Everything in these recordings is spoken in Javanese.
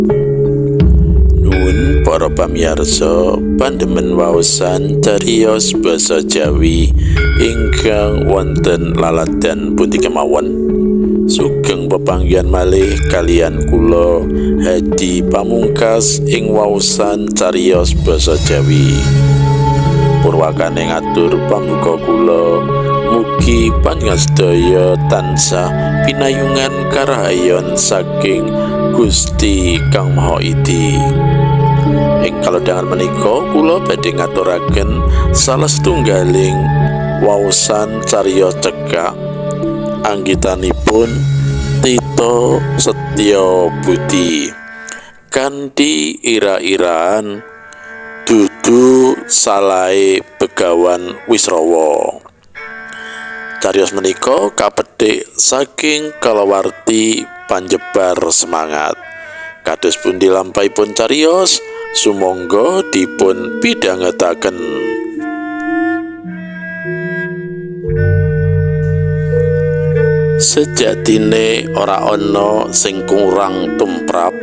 Nuwun para pamirsa pandemen waosan cariyos basa Jawi ingkang wonten laladan pundi kemawon. Sugeng pepanggihan malih kaliyan kula Hadi Pamungkas ing waosan cariyos basa Jawi. Purwakane ngatur pambuka kula, mugi panjenengan sedaya tansah pinayungan karahayon saking Gusti Kang Maha Idi. Ing kalodhangan menika kula badhe ngaturaken salah setunggaling waosan cariyos cekak anggitanipun Tito Setyo Budi kanthi ira-iraan dudu salahe Begawan Wisrawa. Cariyos menika kapethik saking kalawarti Panjebar Semangat. Kados pundi lampahipun cariyos, sumangga dipun pidhangetaken. Sejatine ora ana sing kurang tumrap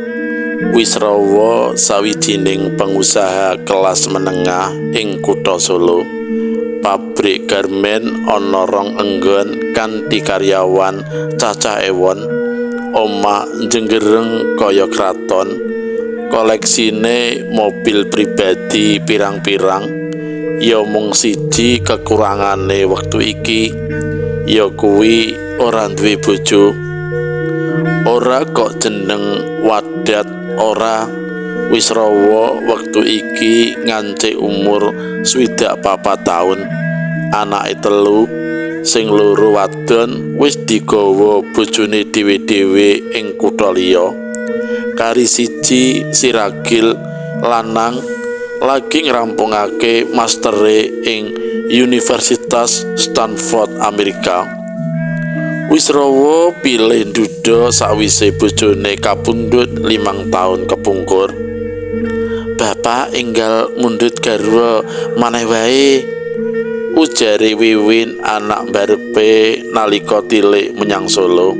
Wisrawa, sawijining pengusaha kelas menengah ing kutha Solo. Pabrik garmen ana rong enggon kanthi karyawan cacah ewon, omah njenggereng kaya kraton, koleksine mobil pribadi pirang-pirang. Ya mung siji kekurangane wektu iki, ya kuwi ora duwe bojo. Ora kok jeneng wadat ora. Wisrawa wektu iki ngancik umur 64 taun, anake telu, sing loro wadon wis digawa bojone dhewe-dhewe ing kutha liya. Kari siji siragil lanang lagi ngrampungake mastere ing Universitas Stanford Amerika. Wisrawa pilih duda sawise bojone kapundhut 5 taun kepungkur. Bapak enggal mundhut garwa maneh wae, ujare Wiwin anak mbarepe nalika tilik menyang Solo.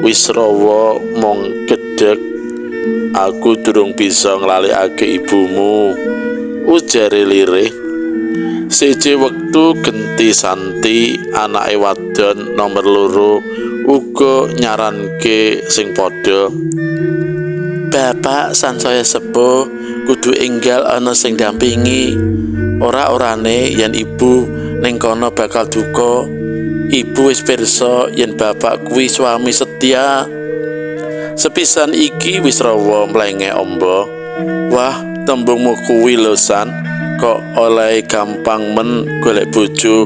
Wisrawa mung gedhek, aku durung bisa nglalekake ibumu, ujare lirih. Siji wektu genti Santi anake wadon nomer 2 uga nyaranke sing padha. Bapak sansaya sepuh kudu enggal ana sing ndampingi. Ora-orane yen ibu ning kono bakal duka. Ibu wis pirsa yen bapak kuwi suami setia. Sepisan iki Wisrawa mlenge amba. Wah, tembungmu kuwi lho San, kok oleh gampang men golek bojo.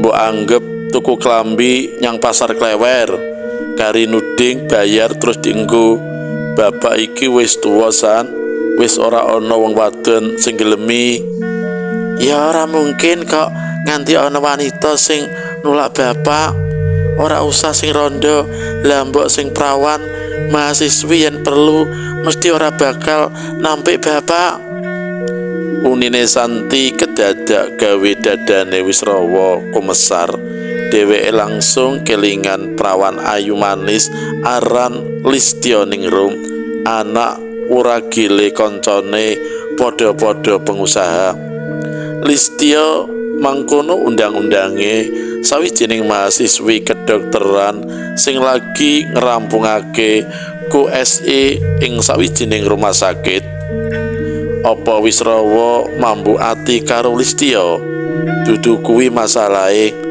Mbok anggep tuku klambi nyang pasar Klewer, kari nuding bayar terus dienggo. Bapak iki wis tuwa San, wis ora ana wong wadon sing gelemi. Ya ora mungkin kok nganti ana wanita sing nolak bapak. Ora usah sing rondo, lah mbok sing prawan, mahasiswi yen perlu mesti ora bakal nampik bapak. Unine Santi kedadak gawe dadane Wisrawa kumesar. Dheweke langsung kelingan prawan ayu manis aran Listya Ningrum, anak wuragile kancane padha-padha pengusaha. Listya mangkono undang-undange sawijining mahasiswi kedokteran sing lagi ngrampungake QSE ing sawijining rumah sakit. Apa Wisrawa mambu ati karo Listya? Dudu kuwi masalahe.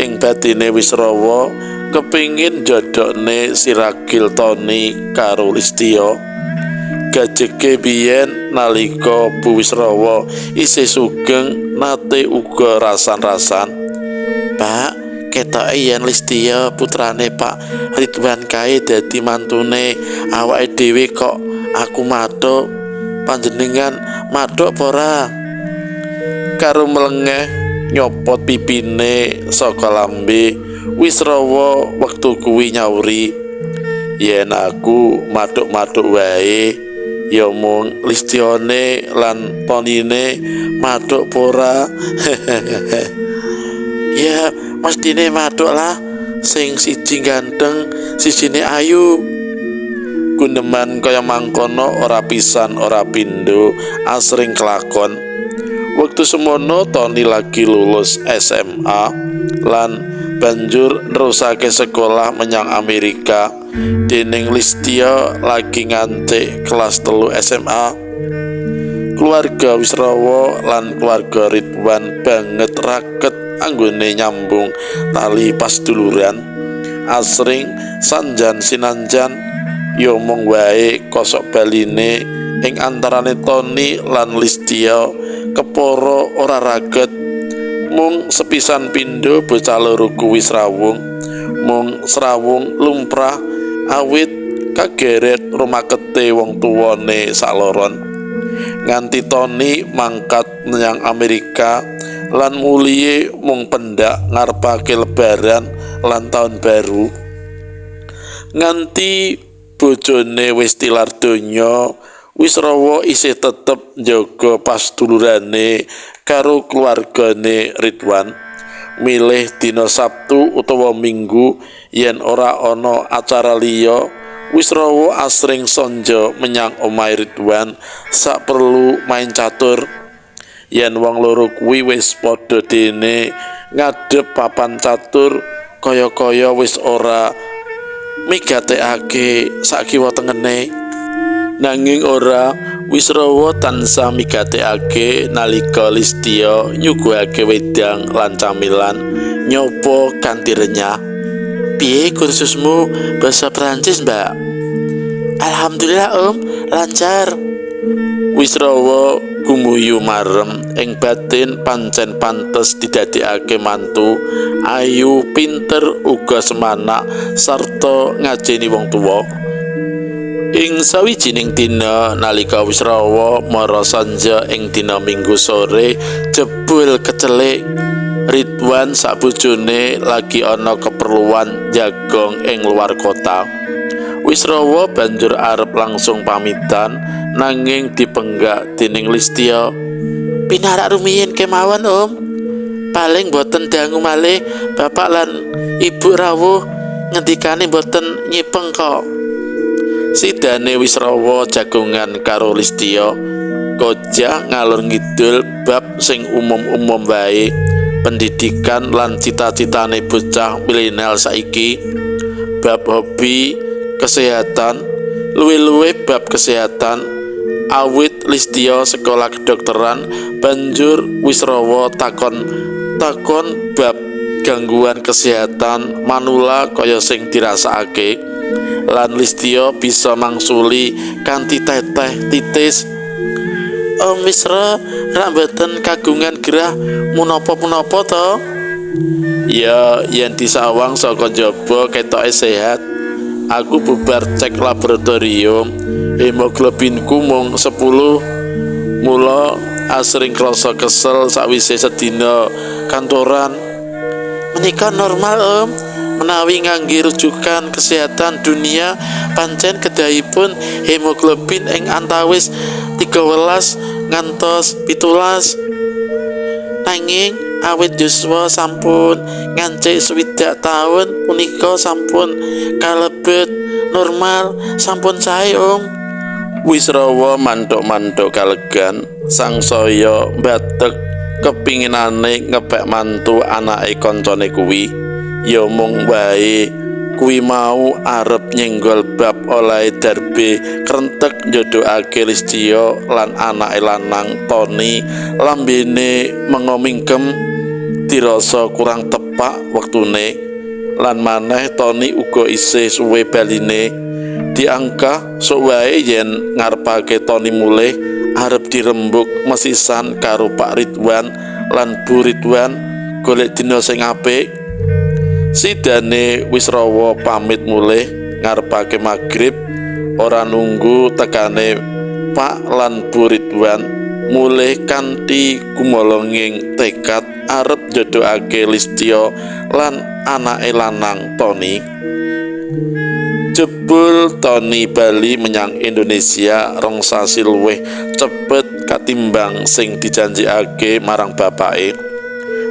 Ing batine Wisrawa kepingin jodhokne Siragil Toni karo Listya. Gajeke biyen nalika Bu Wisrawa isih sugeng nate uga rasan-rasan. Pak, ketoke yen Listya putrane Pak Ridwan kae dadi mantune awake dhewe kok aku mathuk. Panjenengan mathuk apa ora? Karo mlengeh nyopot pipine saka lambe, Wisrawa wektu kuwi nyauri, yen aku mathuk-mathuk wae ya mung Listyane lan Tonine mathuk apa ora? Ya mestine mathuk lah, sing siji ganteng, sijine ayu. Guneman kaya mangkono ora pisan ora pindho asring kelakon. Wektu semono Tony lagi lulus SMA lan banjur nerusake sekolah menyang Amerika, dening Listya lagi ngancik kelas 3 SMA. Keluarga Wisrawa lan keluarga Ridwan banget raket anggone nyambung tali pasduluran. Asring sanjan sinanjan ya mung wae kosok baline ing antarane Tony lan Listya kepara ora raket. Mung sepisan pindho bocah loro kuwi srawung, mung srawung lumrah awit kageret rumakete wong tuwane saloron. Nganti Tony mangkat menyang Amerika lan mulihe mung pendak ngarepake lebaran lan taun baru. Nganti bojone wis tilar donya, Wisrawa isih tetep njaga pasdulurane karo keluargane Ridwan. Milih dina Sabtu utawa Minggu yen ora ana acara liya, Wisrawa asring sonjo menyang omahe Ridwan sak perlu main catur. Yen wong loro kuwi wis padha dene ngadhep papan catur, kaya-kaya wis ora migatekake sakiwa tengene. Nanging ora, Wisrawa tansah migatekake nalika Listya nyuguhake wedang lan camilan nyopo kanthi renyah. Piye kursusmu basa Perancis, Mbak? Alhamdulillah, Om, lancar. Wisrawa gumuyu marem ing batin pancen pantes didadekake mantu, ayu, pinter uga semanak sarta ngajeni wong tuwa. Ing sawijining dina nalika Wisrawa mara sanja ing dina Minggu sore jebul kecelik. Ridwan sakbojone lagi ana keperluan jagong ing luar kota. Wisrawa banjur arep langsung pamitan nanging dipenggak dening Listya. Pinarak rumiyin kemawon, Om. Paling boten dangu malih bapak lan ibu rawuh ngendikane boten nyipeng kok. Sidane Wisrawa jagongan karo Listya, kojah ngalor ngidul bab sing umum-umum wae, pendidikan lan cita-citane bocah milenial saiki, bab hobi, kesehatan, luwih-luwih bab kesehatan. Awit Listya sekolah kedokteran, banjur Wisrawa takon bab gangguan kesehatan manula kaya sing dirasakake. Lan Listya bisa mangsuli kanthi teteh titis. Om Wisra rak mboten kagungan gerah munapa-munapa to? Ya yen disawang saka njaba ketoke sehat. Aku bubar cek laboratorium, hemoglobinku mung 10. Mula asring krasa kesel sakwise sedina kantoran. Menika normal, Om. Menawi ngangge rujukan kesehatan dunia pancen kedahipun hemoglobin ing antawis 13 ngantos 17. Nanging awit yuswa sampun ngancik 60 taun punika sampun kalebet normal, sampun sae, Om. Wisrawa manthuk-manthuk kalegan sangsaya mbatek kepinginane ngepek mantu anake kancane kuwi. Ya mung wae kuwi mau arep nyenggol bab olehe darbe krentek njodhokake Listya lan anake lanang Tony lambene mengomingkem dirasa kurang tepak wektune. Lan maneh Tony uga isih suwe baline. Diangkah sok wae yen ngarepake Tony mulih arep dirembuk mesisan karo Pak Ridwan lan Bu Ridwan golek dina sing apik. Sidane Wisrawa pamit mulih ngarepake magrib, ora nunggu tekane Pak lan Bu Ridwan mulih kanthi gumolonging tekad arep njodhokake Listya lan anake lanang Tony. Jebul Tony bali menyang Indonesia rong sasi luwih cepet katimbang sing dijanjikake marang bapake.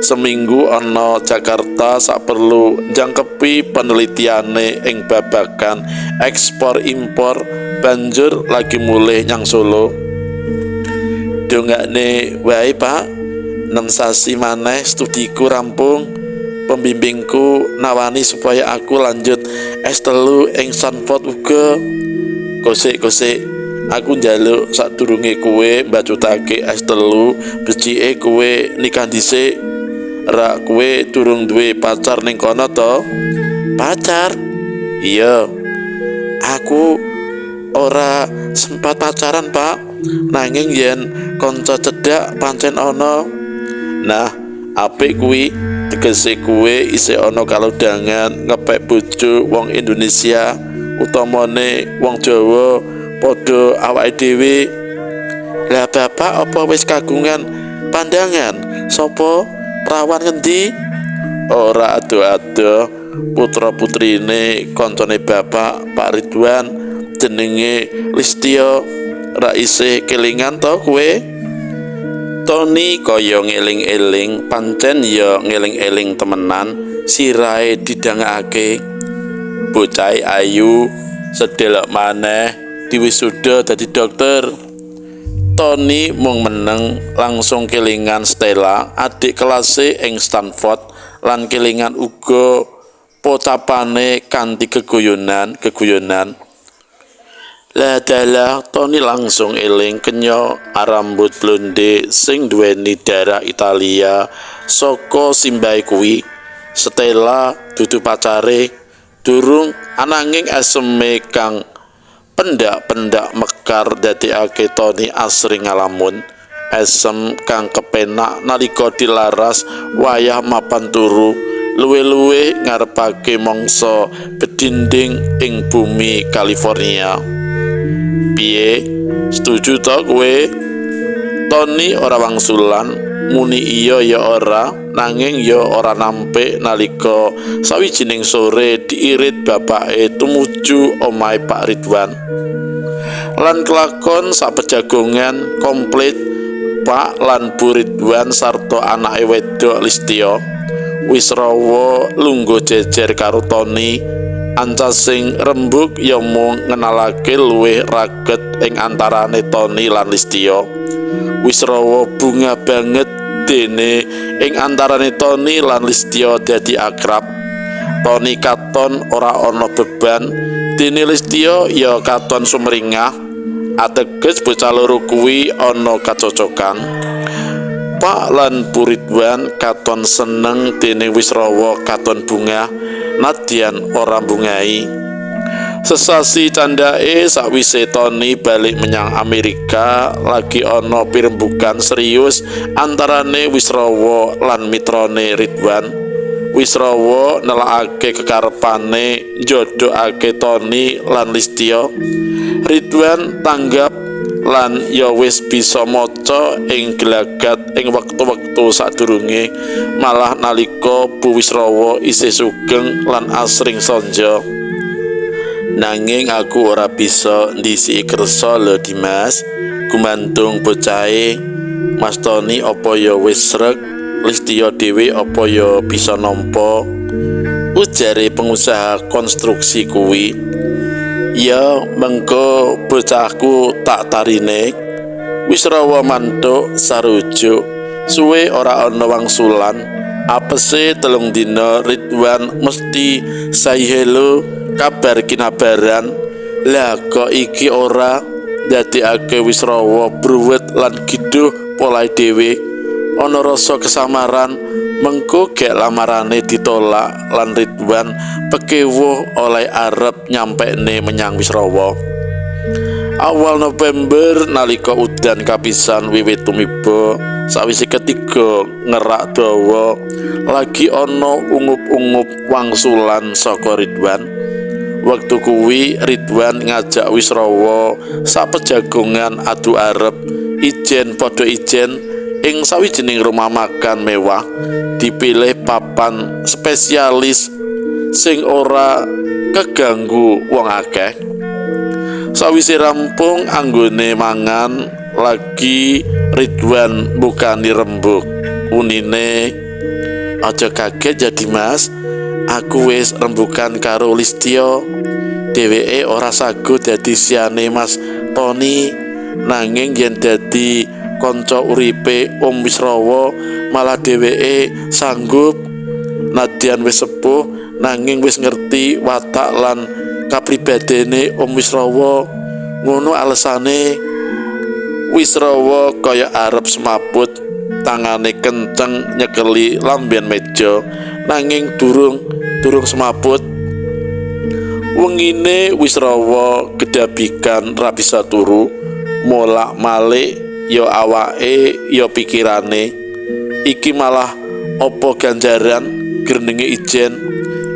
Seminggu ana Jakarta saperlu njangkepi penelitiane ing babagan ekspor impor, banjur lagi mulih nyang Solo. Dongakne wae, Pak. 6 sasi maneh studiku rampung. Pembimbingku nawani supaya aku lanjut S3 ing Stanford uga. Kosik-kosik, aku njaluk sadurunge kowe mbacutake S3, becike kowe nikah dhisik. Rak kowe durung duwe pacar ning kono to? Pacar? Iya. Aku ora sempat pacaran, Pak. Nanging yen kanca cedhak pancen ana. Nah, apik kuwi, tegese kowe isih ana kalodhangan ngepek bojo wong Indonesia, utamane wong Jawa padha awake dhewe. Lah bapak apa wis kagungan pandangan sapa prawan ngendi? Ora ado-ado, putra-putrine kancane bapak Pak Ridwan jenenge Listyo, ra isih kelingan to kowe? Tony kaya ngeling-eling, pancen ya ngeling-eling temenan, sirahe didangakake. Bocahe ayu, sedelok maneh diwisuda dadi dokter. Tony mung meneng, langsung kelingan Stella, adik kelase ing Stanford, lan kelingan uga pocapane kanthi geguyonan-geguyonan. Lah dalah, Tony langsung eling kenya rambut blonde sing duweni darah Italia saka simbahe kuwi. Stella dudu pacare durung, ananging eseme kang pendak-pendak mekar dadekake Tony asring ngalamun. Esem kang kepenak nalika dilaras wayah mapan turu, luwe-luwe ngarepake mangsa bedinding ing bumi California. Piye, setuju to kowe? Tony ora wangsulan muni iya ya ora, nanging ya ora nampik nalika sawijining sore diirit bapake tumuju omahe Pak Ridwan. Lan kelakon sapejagongan komplit Pak lan Bu Ridwan sarta anake wedok Listyo. Wisrawa lungguh jejer karo Tony. Ancasing rembug ya mung ngenalake luwih raket ing antarane Tony lan Listyo. Wisrawa bunga banget dene ing antarane Tony lan Listyo dadi akrab. Tony katon ora ana beban, dene Listyo ya katon sumringah. Ateges bocah loro kuwi ana kacocokan. Pak lan Bu Ridwan katon seneng dene Wisrawa katon bungah, nadyan ora bungahi. Sesasi candhake sakwise Tony balik menyang Amerika, lagi ana pirembugan serius antarane Wisrawa lan mitrane Ridwan. Wisrawa nelakake kekarepane njodhokake Tony lan Listyo. Ridwan tanggap lan ya wis bisa maca ing gelagat ing wektu-wektu sadurunge, malah nalika Bu Wisrawa isih sugeng lan asring sonjo. Nanging aku ora bisa ndhisiki kersa lho Dimas, gumantung bocahe. Mas Tony apa ya wis sreg, Listyo dhewe apa ya bisa nampa, ujare pengusaha konstruksi kuwi. Ya mengko bocahku tak tarine. Wisrawa mantuk sarujuk, suwe ora ana wangsulan. Apese 3 dina Ridwan mesti say hello, kabar kinabaran. Lah kok iki ora ndadekake Wisrawa bruwet lan giduh polahe dhewe. Ana rasa kesamaran, mengko gek lamarane ditolak lan Ridwan pekewuh oleh arep nyampekne menyang Wisrawa. Awal November nalika udan kapisan wiwit tumiba, sawise ketiga ngerak dawa, lagi ana ungup-ungup wangsulan saka Ridwan. Wektu kuwi Ridwan ngajak Wisrawa sapejagongan adu arep ijen padha ijen ing sawijining rumah makan mewah, dipilih papan spesialis sing ora keganggu wong akeh. Sawise rampung anggone mangan, lagi Ridwan mbukani rembug. Unine, Aja kaget ya Dimas, aku wis rembukan karo Listyo. Dheweke ora sago dadi siyane Mas Tony, nanging yen dadi kanca uripe Om Wisrawa malah dheweke sanggup. Nadyan wis sepuh nanging wis ngerti watak lan kapribadene Om Wisrawa. Ngono alesane. Wisrawa kaya arep semaput, tangane kenceng nyekeli lamben meja, nanging durung durung semaput. Wengine Wisrawa gedabikan ra bisa turu, molak-malik ya awake ya pikirane. Iki malah apa ganjaran grenenge ijen.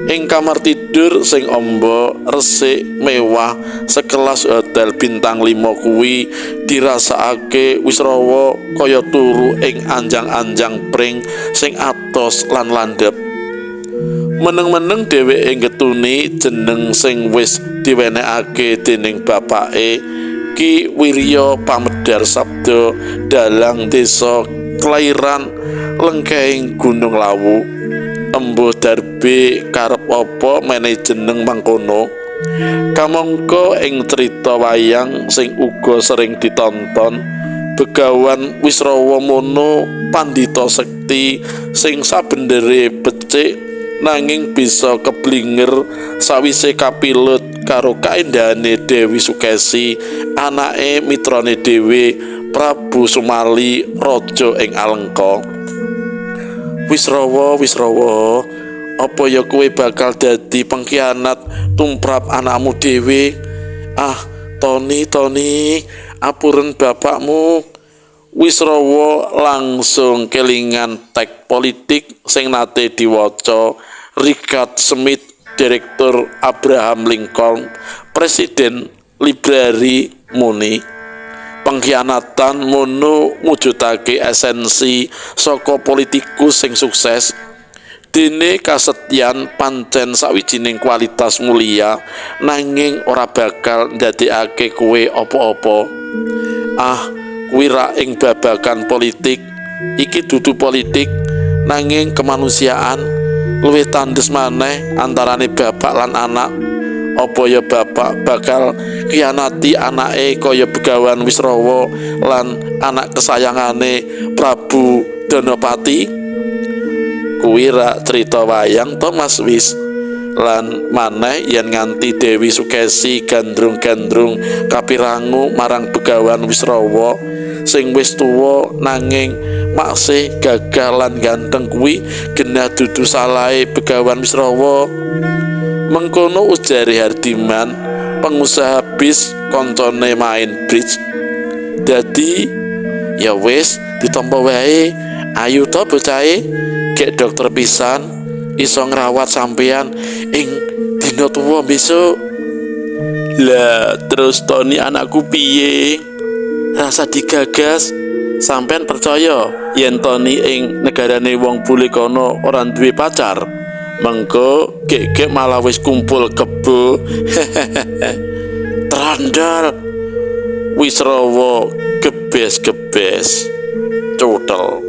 Ing kamar tidur sing amba, resik, mewah, sekelas hotel bintang 5 kuwi dirasakake Wisrawa kaya turu ing anjang-anjang pring sing atos lan landhep. Meneng-meneng dheweke ngetuni jeneng sing wis diwenehake dening bapake, Ki Wirya Pamedar Sabda, dalang desa Klairan, lengkehing Gunung Lawu. Embuh darbe karep apa menehi jeneng mangkono. Kamangka ing crita wayang sing uga sering ditonton, Begawan Wisrawa mono pandhita sekti sing sabendere becik nanging bisa keblinger sawise kapilut karo kaendahane Dewi Sukesi, anake mitrane dhewe Prabu Sumali, raja ing Alengka. Wisrawa, Wisrawa, apa ya kowe bakal dadi pengkhianat tumrap anakmu dhewe? Ah, Tony, Tony, apuren bapakmu. Wisrawa langsung kelingan teks politik sing nate diwaca Richard Smith, direktur Abraham Lincoln, Presiden Library, muni pengkhianatan mono mujudake esensi saka politikus sing sukses. Dene kasetyan pancen sawijining kualitas mulia, nanging ora bakal ndadekake kowe apa-apa. Ah, kuwi ra ing babagan politik. Iki dudu politik, nanging kemanusiaan. Luwih tandes maneh antarane bapak lan anak. Apa ya bapak bakal khianati anake kaya Begawan Wisrawa lan anak kesayangane Prabu Danapati? Kuwi rak crita wayang to, Mas Wis. Lan maneh yen nganti Dewi Sukesi gandrung-gandrung kapirangu marang Begawan Wisrawa sing wis tuwa nanging maksih gagah lan ganteng, kuwi genah dudu salahe Begawan Wisrawa. Mengkono ujare Hardiman, pengusaha bis koncone main bridge. Dadi ya wis ditampa wae. Ayu to bocahe, gek dokter pisan, iso ngrawat sampean ing dina tuwa besok. Lah terus Tony anakku piye? Rasah digagas. Sampean percaya yen Tony ing negarane wong bule kono ora duwe pacar? Mengko gek-gek malah wis kumpul kebo. Trandal. Wisrawa gebes-gebes. Cutel.